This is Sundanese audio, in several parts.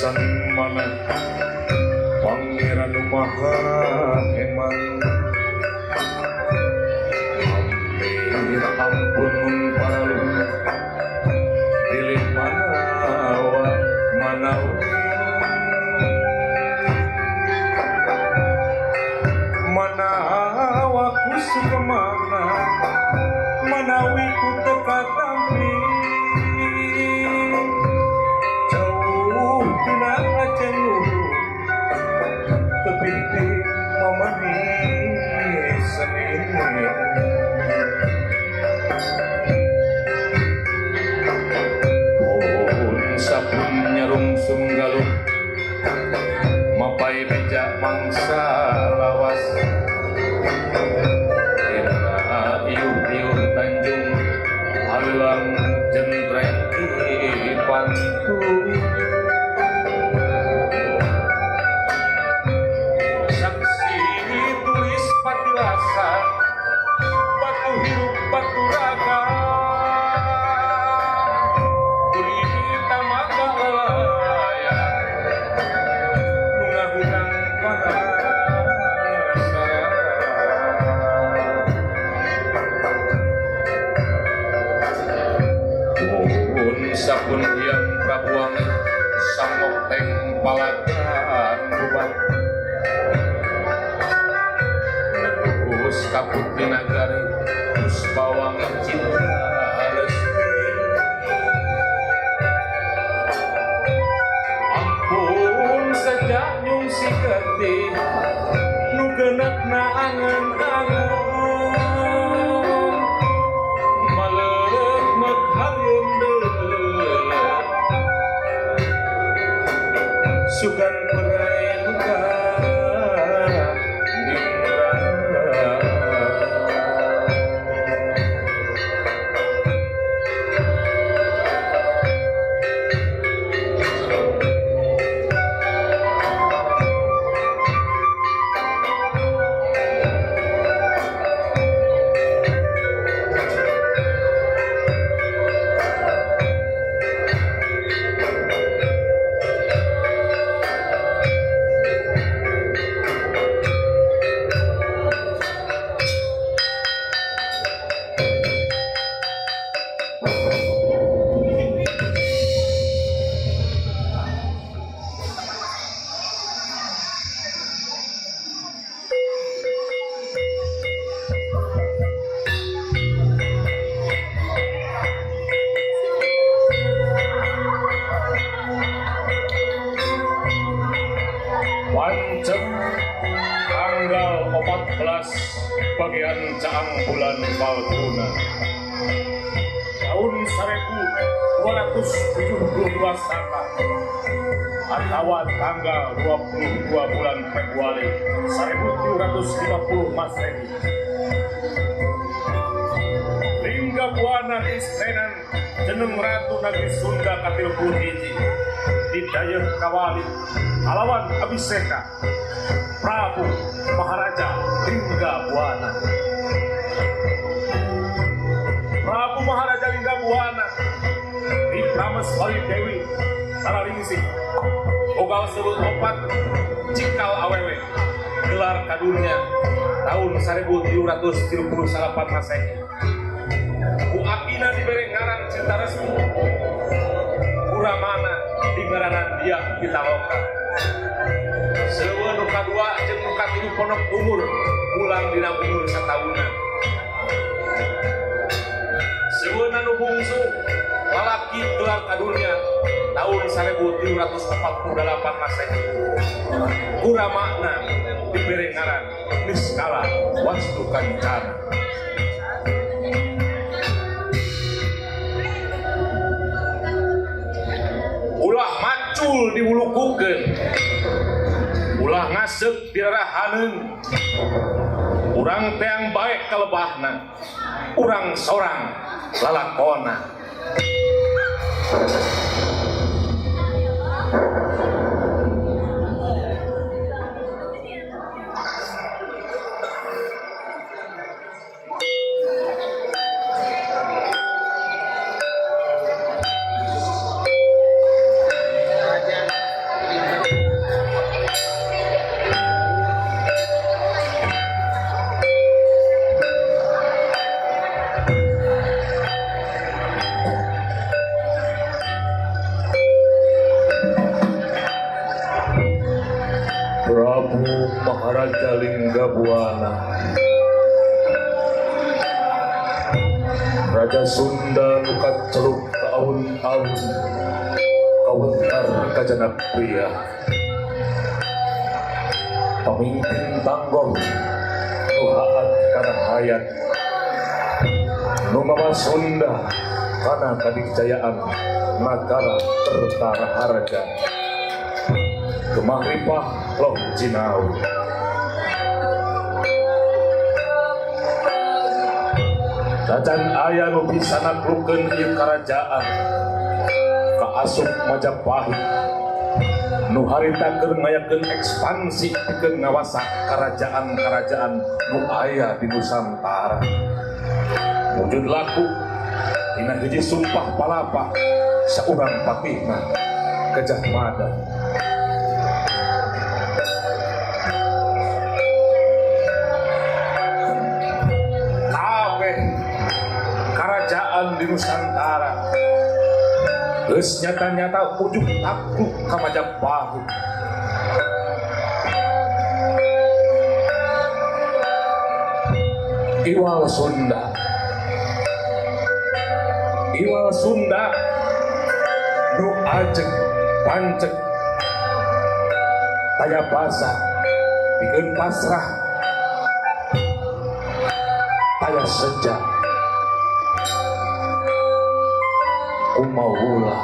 Pisan mana Pangeran Maha Heman. Hampir ampun mun paralu pilih manawa manawi manawa ku sukmana manawi ku teka tampi jauh tina aceng luhur tepi ti mamanis seni. Pun sapun nyarungsung galuh mapai beja mangsa lawas Dina iuh-iuh tanjung halang jentreng di pantu saksi tulis patilasa batu hirup batu raga kurita mangga lalaya nu ngahudang panasara. Pun sapun Hyang Prabu Wangi samokteng palagan bubat Nebus kaputri nagari Puspawangi cinta resmi. Ampun sejak nyungsi getih nu genepna angen-angen maleuk harieum deuleu sugan perai muka ningrat. Pancen tanggal 14 bagian caang bulan Falguna tahun 1272 Saka atau tanggal 22 bulan Februari 1750 Masehi. Lingga Buana istenan jeneng Ratu Negeri Sunda ka-31 didayeuh kawali kalawan abiseka Prabu Maharaja Lingga Buana. Prabu Maharaja Lingga Buana di Prameswari Dewi Saralingsih boga seureuh opat cikal awewe gelar kadunya tahun 1338 Masehi. Ku akina dibere ngaran Cinta Resmi, ku ramana dingaranan Dyah Pitaloka. Seuleuh nu kadua jeung nu katilu pondok umur mulang dina umur sataunan. Seuleuhna nu bungsu lalaki gelar kadunya tahun 1348 Masehi. Ku ramana dibere ngaran Niskala Wastu Kancana. Ulah macul diwulukukeun, ulah ngasep dirarahaneun, urang teang bae kalebahna, urang sorang lalakona. Raja Linggabuana, Raja Sunda nu kaceluk ka aun-aun, kawentar ka Janapria, pamimpin tanggoh nu haat kana hayat, nu mawa Sunda kana kadikjayaan nagara kerta raharja, gemah ripah loh jinawi. Tacan aya nu bisa naklukeun ieu karajaan kaasup Majapahit nu harita keur ngayakeun ekspansi pikeun ngawasa karajaan-karajaan nu aya di Nusantara. Wujud laku dina hiji sumpah palapa saurang patihna Gajah Mada. Kabeh karajaan di Nusantara geus nyata-nyata ujuk takluk ka Majapahit. Iwal Sunda, iwal Sunda nu ajeg panceg taya basa pikeun pasrah taya seja kumaula.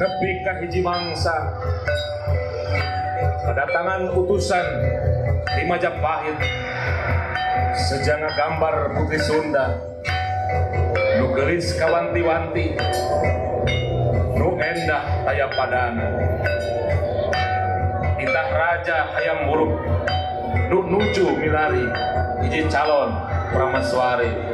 Nepi ka hiji mangsa kedatangan utusan di Majapahit sejanga gambar putri Sunda nu geulis kawanti-wanti nu endah taya padana. Titah raja Hayam Wuruk nu nuju milari hiji calon prameswari.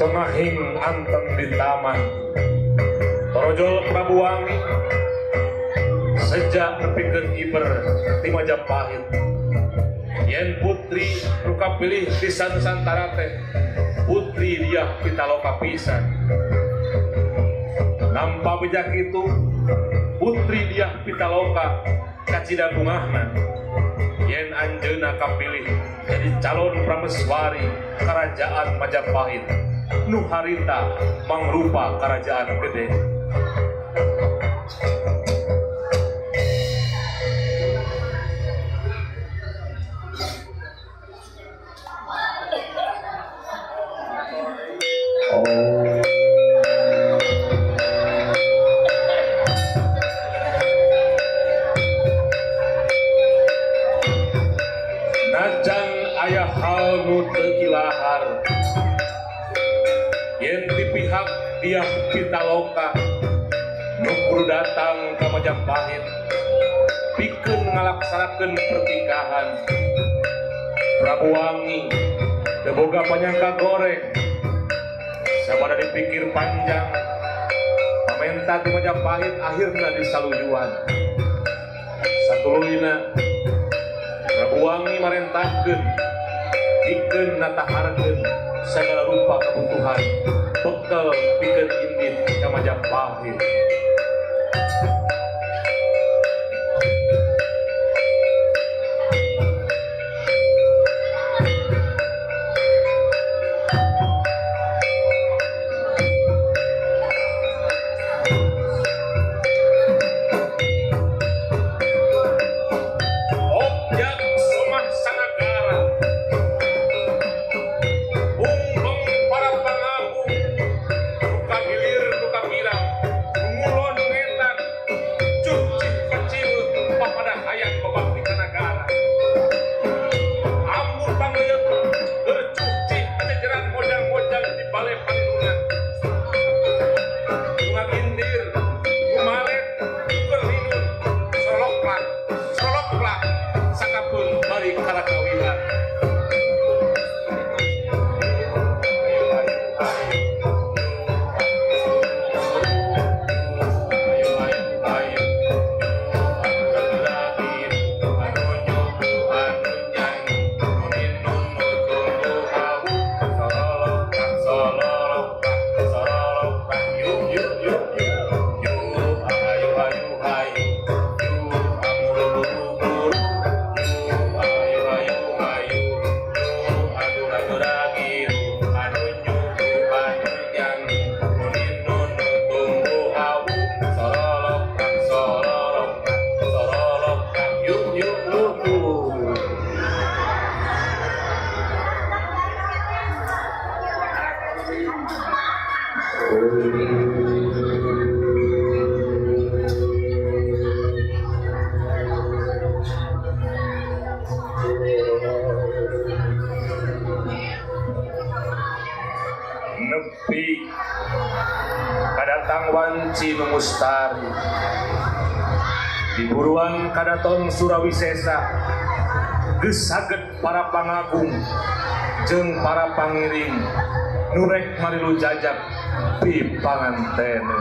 Tengahing anteng di taman Torojol Prabu Wangi sejak nepikeun iber ti Majapahit. Yen putri nu kapilih di Nusantara teh Putri Dyah Pitaloka pisan. Nampa beja kitu Putri Dyah Pitaloka kacida bungahna yen anjeunna kapilih jadi calon prameswari Kerajaan Majapahit nu harita mangrupa kerajaan gede. Najan aya hal nu teu ilahar yen ti pihak Dyah Pitaloka nu kudu datang ka Majapahit pikeun ngalaksanakeun pernikahan. Prabu Wangi teu boga panyangka goreng sabada dipikir panjang pamenta ti Majapahit akhirna disalujuan. Satuluyna Prabu Wangi marentahkeun pikeun nataharkeun sagala rupa kebutuhan bekal pikeun indit ka Majapahit. Objak somah sanagara Bungbeng para pangagung nu hilir nu kapilang ngulon ngetan cucih kecil papada hayang babakti ka nagara. Amur pangleut bercucih kajejeran mojang-mojang di bale paninungan nu ngagindir nu malet nu kerlinun soloklak soloklak sakapeung bari karakawihan. Ayo ayo ayo Nepi kadatang wanci nu mustari di buruan kadaton Surawisesa geus saget para pangagung jeung para pangiring nu rek marilu jajak di pangantene.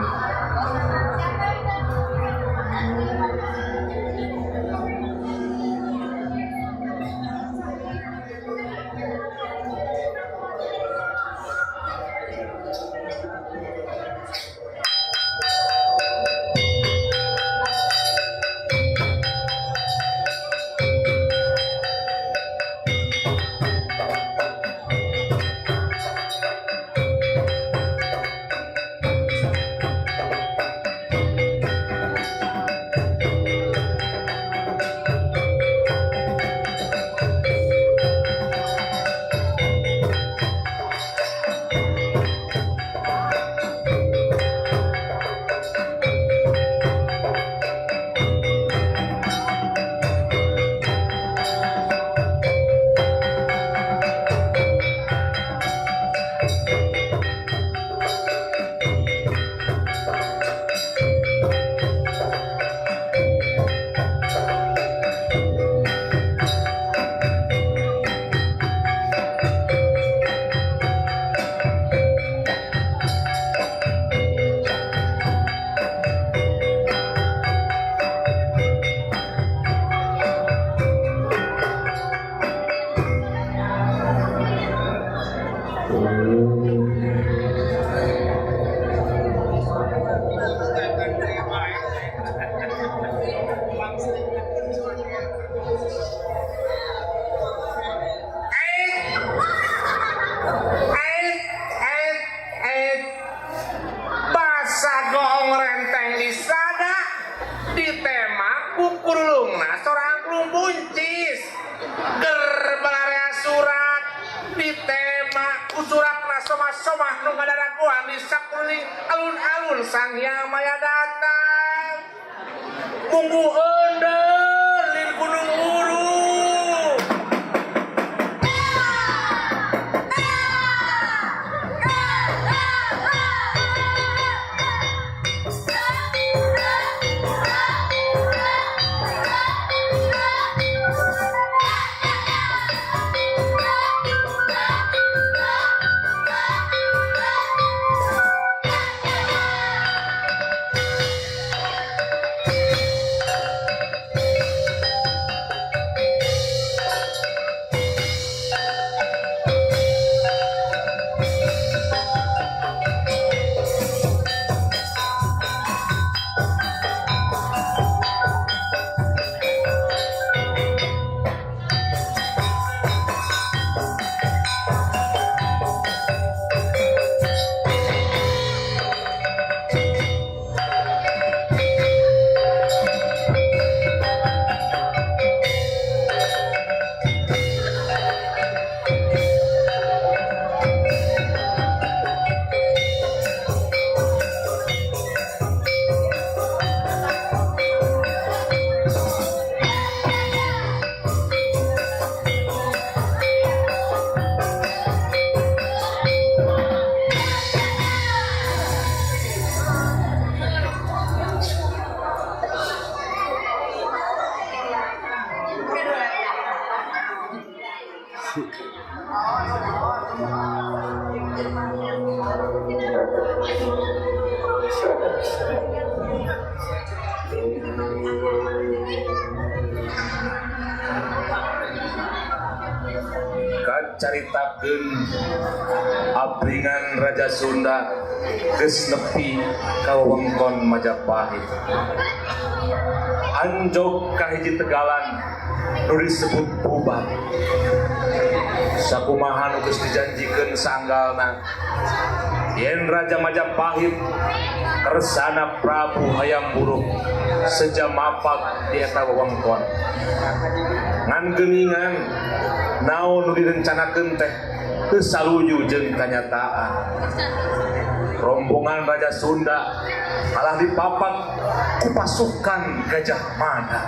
Eh, eh, eh, basa goong renteng disada ditema kukurulungna sorang buncis ger balarea surat ditema ku suratna somah-somah nu ngadaraguan di sakuliling alun-alun Sang Hyang Maya datang munggu eundeur lin gunung uru. Kacaritakeun abringan Raja Sunda geus nepi ka wewengkon Majapahit. Anjog ka hiji tegalan nu disebut Bubat. Sakumaha nu geus dijanjikeun saanggalna yen Raja Majapahit kersana Prabu Hayam Wuruk seja mapak di eta wewengkon. Ngan geuningan naon nu direncanakeun teh teu saluju jeung kanyataan. Rombongan Raja Sunda kalah dipapak ku pasukan Gajah Mada.